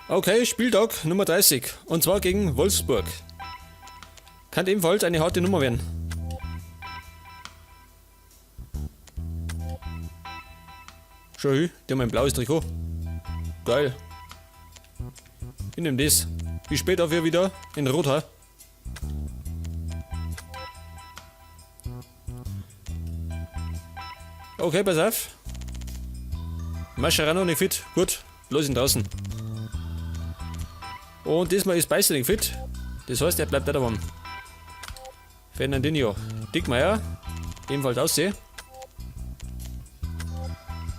Okay, Spieltag Nummer 30. Und zwar gegen Wolfsburg. Kann ebenfalls eine harte Nummer werden. Schau hin, die haben ein blaues Trikot. Geil. Ich nehm das. Wie spät dafür wieder in Rot, ha? Okay, pass auf. Mascherano nicht fit. Gut, los ihn draußen. Und diesmal ist Beister nicht fit. Das heißt, er bleibt da daheim. Fernandinho. Dickmeier. Ebenfalls aussehen.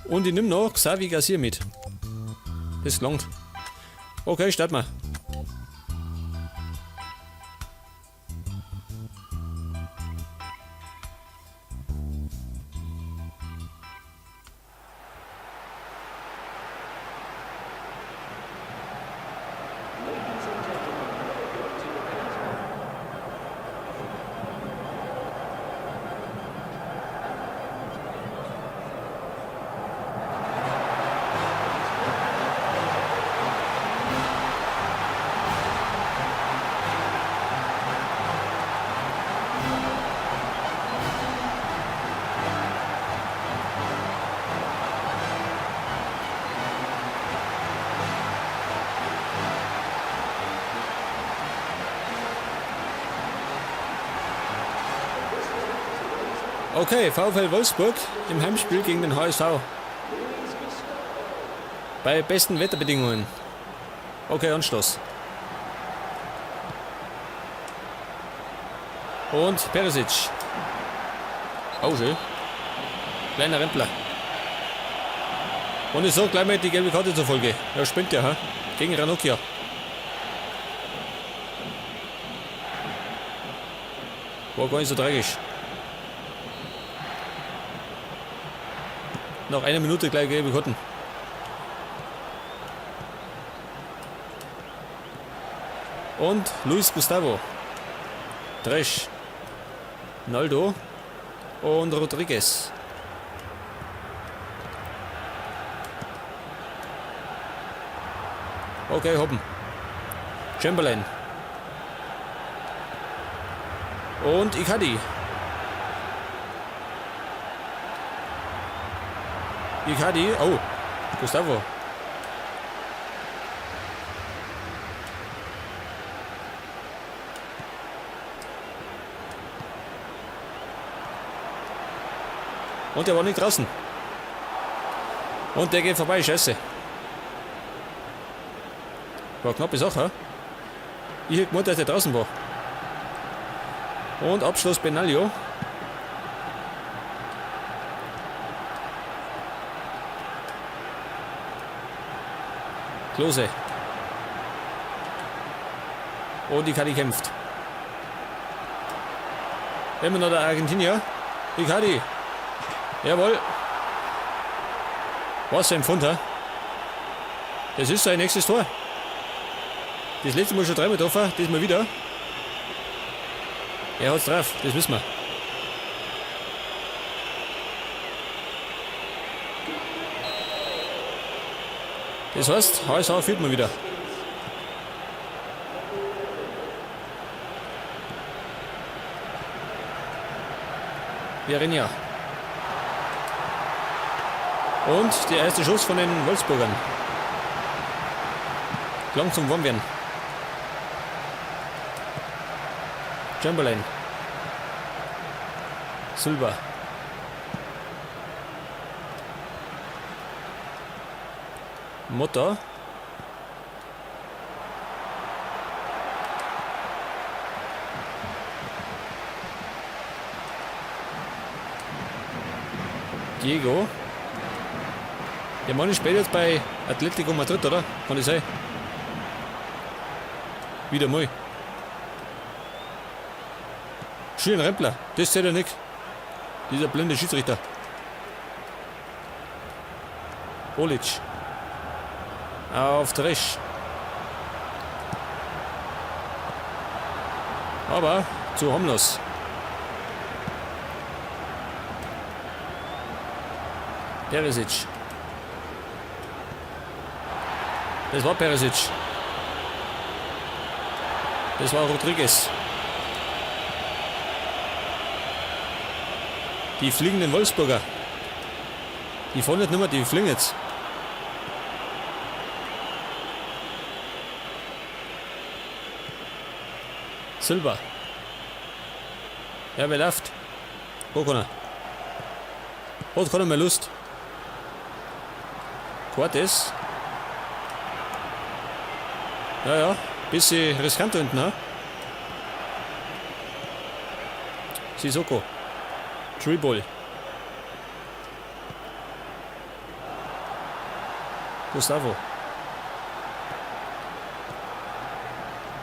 Und ich nehme noch Xavi Garcia mit. Das langt. Okay, starten wir. Okay, VfL Wolfsburg im Heimspiel gegen den HSV. Bei besten Wetterbedingungen. Okay, Anstoß. Und Perisic. Oh, schön. Kleiner Rempler. Und ich sag gleich mal die gelbe Karte zur Folge. Ja, spinnt ja, ha? Gegen Ranocchia. War gar nicht so tragisch. Nach einer Minute gleich gelbe Karten. Und Luis Gustavo. Dresch. Naldo. Und Rodriguez. Okay, hoppen. Chamberlain. Und Icardi. Icardi. Oh, Gustavo. Und der war nicht draußen. Und der geht vorbei, scheiße. War eine knappe Sache. Ich hätte gemeint, dass der draußen war. Und Abschluss Benaglio. Klose. Und Icardi kämpft. Immer noch der Argentinier. Icardi. Jawohl. Was ein Pfund, hä? Das ist sein nächstes Tor. Das letzte Mal schon dreimal getroffen, diesmal wieder. Er hat's drauf, das wissen wir. Das heißt, HSV führt mal wieder. Vierinha. Und der erste Schuss von den Wolfsburgern. Klang zum Warmwerden. Chamberlain. Silva. Motta. Diego. Der Mann spielt jetzt bei Atletico Madrid, oder? Kann das sein? Wieder mal. Schön Rempler. Das zählt ja nicht. Dieser blinde Schiedsrichter. Olic. Auf Dresch. Aber zu harmlos. Perisic. Das war Perisic. Das war Rodriguez. Die fliegenden Wolfsburger. Die fahren nicht mehr, die fliegen jetzt. Silber. Ja, wer läuft? Wo kann er? Hat keiner mehr Lust. Cortes. Ja, ja, bisschen riskant da hinten, ne? Sissoko. Treeball. Gustavo.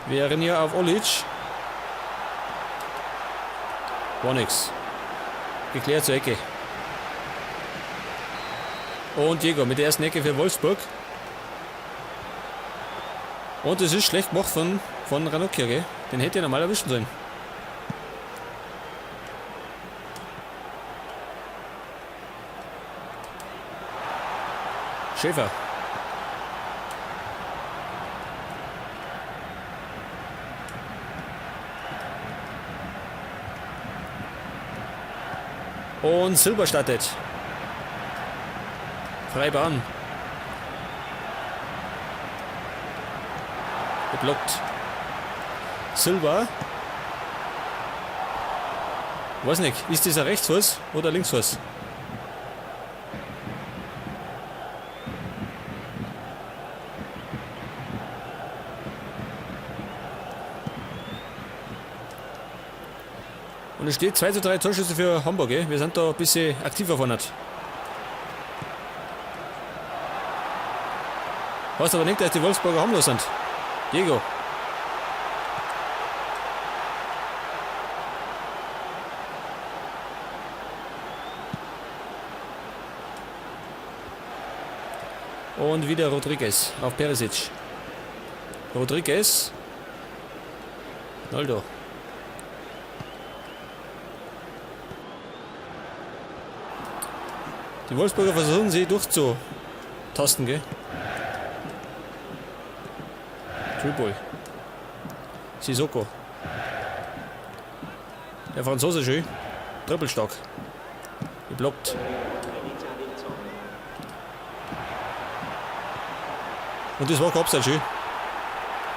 Wir hier auf Olic. War nix. Geklärt zur Ecke. Und Diego mit der ersten Ecke für Wolfsburg. Und es ist schlecht gemacht von Ranocchia, gell? Den hätte er normal erwischen sollen. Schäfer. Und Silber startet. Freie Bahn. Geblockt. Silber. Weiß nicht, ist dieser Rechtsfuß oder Linksfuß? Und es steht 2:3 Torschüsse für Hamburg. Ey. Wir sind da ein bisschen aktiver vorne. Heißt aber nicht, dass die Wolfsburger harmlos sind. Diego. Und wieder Rodriguez auf Perisic. Rodriguez. Noldo. Die Wolfsburger versuchen sie durchzutasten, gell? Tribol. Sissoko. Der Franzose schön. Trippelstark. Geblockt. Und das war kein Abseits, schön.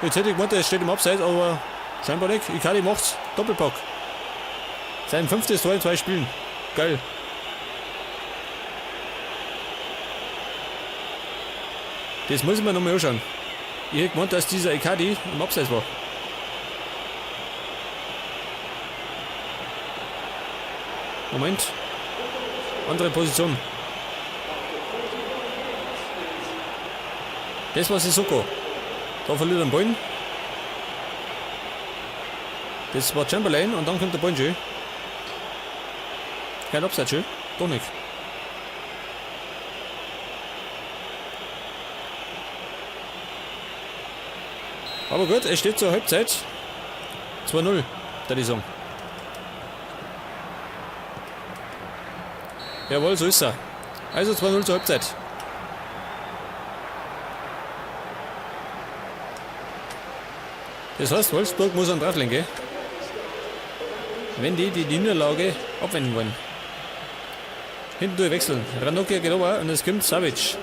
Jetzt hätte ich gemeint, er steht im Abseits, aber scheinbar nicht. Icardi macht's. Doppelpack. Sein 5. Tor in 2 Spielen. Geil. Das muss ich mir nochmal anschauen. Ich hätte gemeint, dass dieser Icardi im Abseits war. Moment. Andere Position. Das war Sissoko. Da verliert er den Ball. Das war Chamberlain und dann kommt der Ball schön. Kein Abseits schön. Doch nicht. Aber gut, es steht zur Halbzeit. 2-0, da die Saison. Jawohl, so ist er. Also 2-0 zur Halbzeit. Das heißt, Wolfsburg muss einen drauflegen, gell? Wenn die die Niederlage abwenden wollen. Hinten durchwechseln. Ranocchia geht runter und es kommt Savic.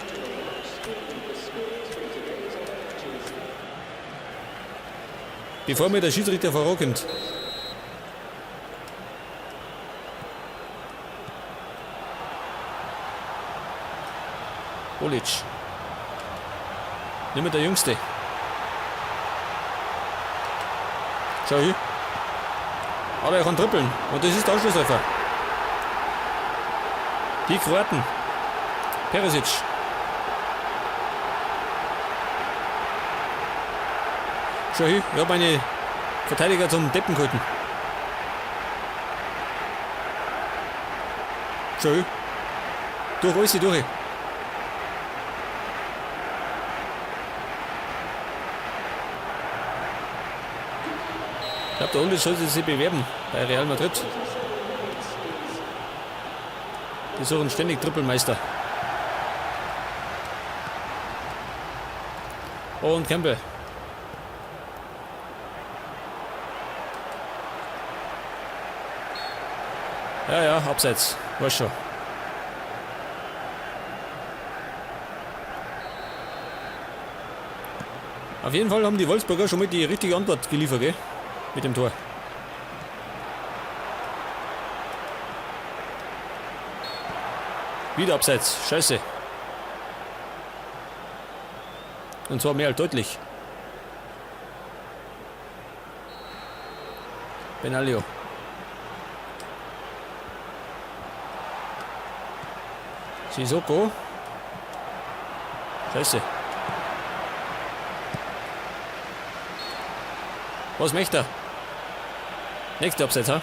Bevor mir der Schiedsrichter vorankommt. Olic. Nicht mehr der Jüngste. Schau hier. Aber er kann trippeln. Und das ist der Anschlusstreffer. Die Kroaten. Perisic. Schau hier, ich hab meine Verteidiger zum Deppen gehalten. Schau hier. Durch alles durch. Ich glaub, der Olic sollte sich bewerben bei Real Madrid. Die suchen ständig Trippelmeister. Und Campbell. Ja, ja, abseits. Weiß schon. Auf jeden Fall haben die Wolfsburger schon mal die richtige Antwort geliefert, gell? Mit dem Tor. Wieder abseits. Scheiße. Und zwar mehr als deutlich. Benaglio. Sissoko. Scheiße. Was möchte er? Nächste Abseits, ha?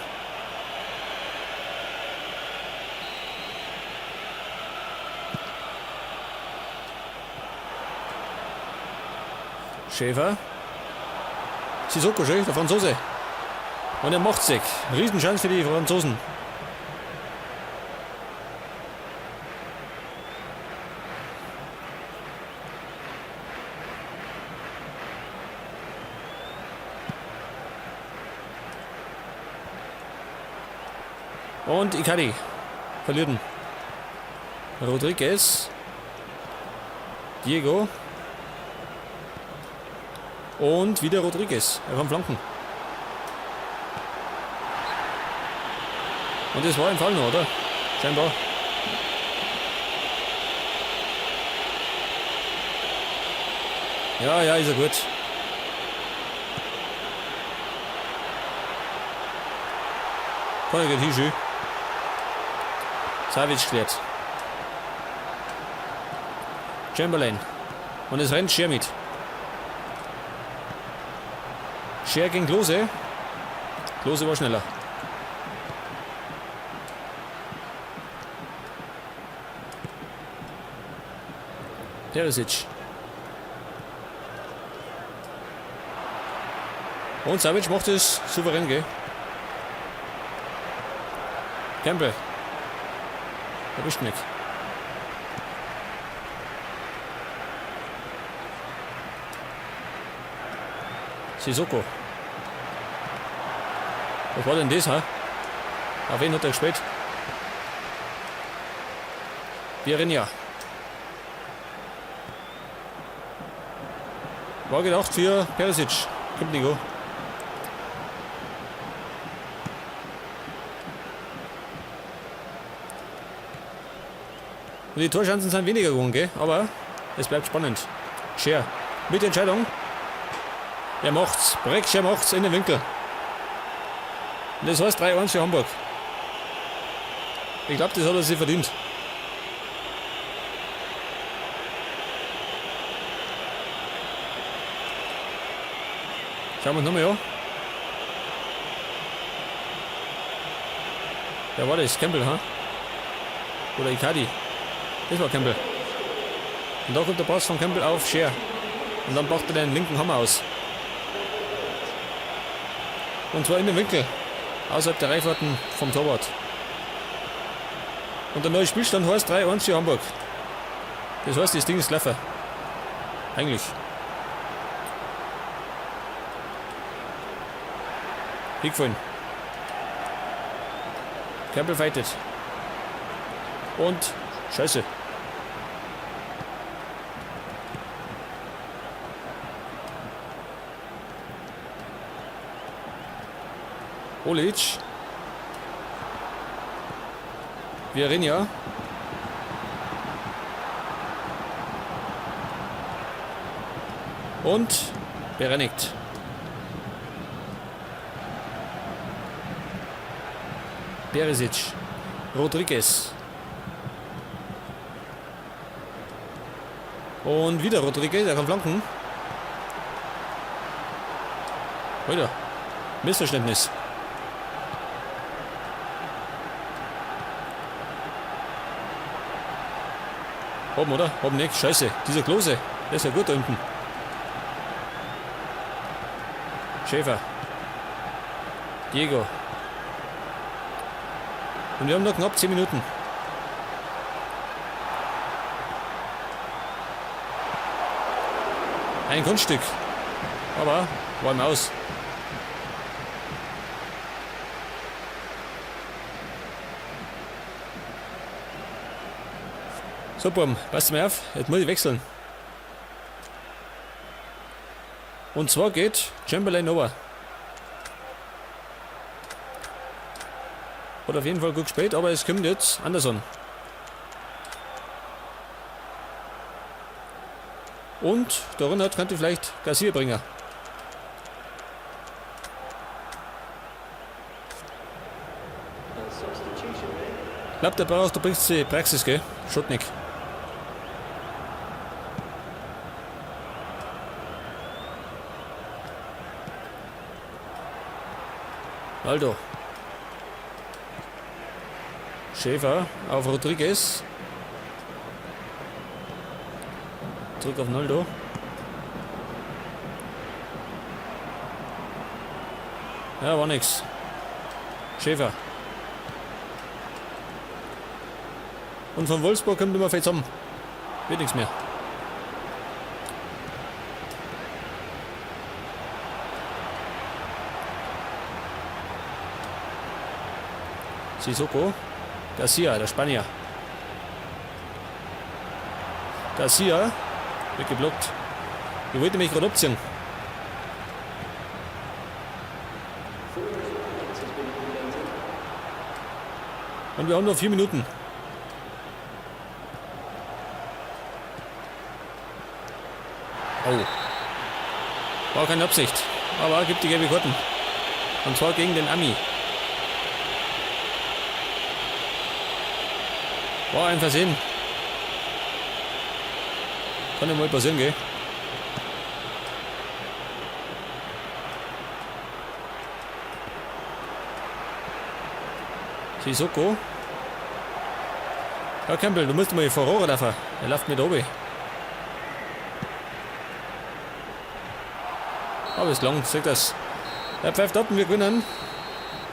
Schäfer. Sissoko, schön, der Franzose. Und er macht sich. Riesenchance für die Franzosen. Und Icardi verliert ihn. Rodriguez. Diego. Und wieder Rodriguez. Er kann flanken. Und das war ein Fall noch, oder? Scheinbar. Ja, ja, ist er gut. Kann er geht hin, Savic klärt. Chamberlain. Und es rennt Scher mit. Scher gegen Klose. Klose war schneller. Perisic. Und Savic macht es souverän, gell? Campbell. Erwischt nicht. Sissoko. Was war denn das, ha? Auf wen hat er gespielt? Vierinha. War gedacht für Perisic. Kommt nicht an. Und die Torchancen sind weniger geworden, gell? Aber es bleibt spannend. Scher mit Entscheidung. Er macht's. Breck, Scher macht's in den Winkel. Und das heißt 3-1 für Hamburg. Ich glaube, das hat er sich verdient. Schauen wir uns nochmal an. Wer war das? Campbell, ha? Oder Icardi? Das war Campbell. Und da kommt der Pass von Campbell auf Scher. Und dann packt er den linken Hammer aus. Und zwar in den Winkel. Außerhalb der Reichweiten vom Torwart. Und der neue Spielstand heißt 3-1 für Hamburg. Das heißt, das Ding ist gelaufen. Eigentlich. Hingefallen. Campbell fightet. Und Scheiße. Olic. Vierinha. Und bereinigt. Perisic. Rodriguez. Und wieder Rodriguez, er kann flanken. Wieder. Missverständnis. Oben, oder? Oben nicht. Scheiße. Dieser Klose. Der ist ja gut da unten. Schäfer. Diego. Und wir haben noch knapp 10 Minuten. Ein Kunststück. Aber war im Aus. So, Burm, passt mal auf, jetzt muss ich wechseln. Und zwar geht Chamberlain over. Hat auf jeden Fall gut gespielt, aber es kommt jetzt Anderson. Und darunter könnte vielleicht Garcia bringen. Ich glaube, der braucht, du bringst die Praxis, gell? Schotnik. Aldo. Schäfer auf Rodriguez. Zurück auf Naldo. Ja, war nix. Schäfer. Und von Wolfsburg kommt immer viel zusammen. Wird nichts mehr. Sissoko. Garcia, der Spanier. Garcia wird geblockt. Ich wollte mich gerade abziehen. Und wir haben noch 4 Minuten. Oh. War keine Absicht. Aber gibt die gelbe Karten. Und zwar gegen den Ami. War ein Versehen. Kann ja mal passieren, gell? Sissoko. Ja, Campbell, du musst mal vor Rohre laufen. Er läuft mit oben. Aber ist lang, seht das. Er pfeift ab und wir gewinnen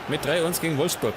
mit 3-1 gegen Wolfsburg.